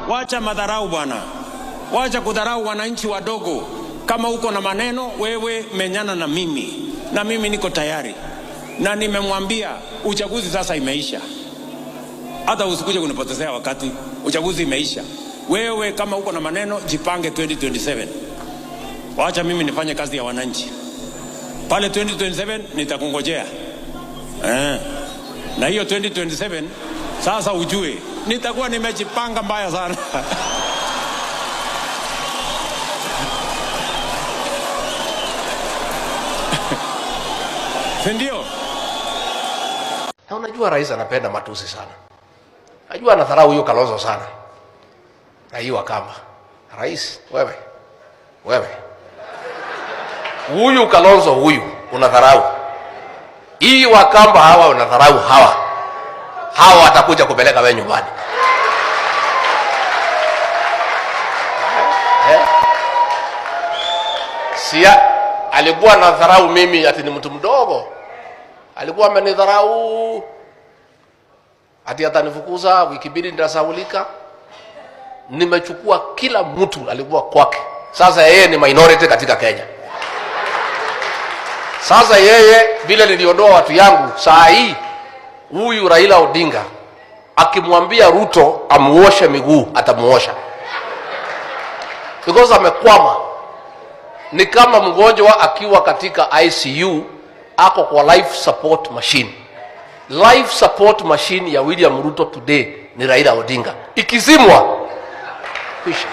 Wacha madharau bwana, wacha kudharau wananchi wadogo. Kama uko na maneno wewe, menyana na mimi, na mimi niko tayari, na nimemwambia uchaguzi sasa imeisha. Hata usikuje kunipotezea wakati, uchaguzi imeisha. Wewe kama uko na maneno, jipange 2027. Wacha mimi nifanye kazi ya wananchi pale 2027, nitakungojea eh. Na hiyo 2027 sasa ujue nitakuwa nimejipanga mbaya sana. Si ndio? Na unajua rais anapenda matusi sana. Najua anadharau hiyo Kalonzo sana. Na hiyo Wakamba. Rais, wewe. Wewe. Huyu Kalonzo huyu unadharau. Hii Wakamba hawa unadharau hawa. Hawa watakuja kupeleka wewe nyumbani. Eh? Sia alikuwa anadharau mimi ati ni mtu mdogo. Alikuwa amenidharau ati atanifukuza, wiki mbili nitasaulika. Nimechukua kila mtu alikuwa kwake. Sasa yeye ni minority katika Kenya. Sasa yeye vile niliondoa watu yangu, saa hii huyu Raila Odinga akimwambia Ruto amuoshe miguu atamuosha, because amekwama. Ni kama mgonjwa akiwa katika ICU ako kwa life support machine. Life support machine ya William Ruto today ni Raila Odinga. Ikizimwa, kwisha.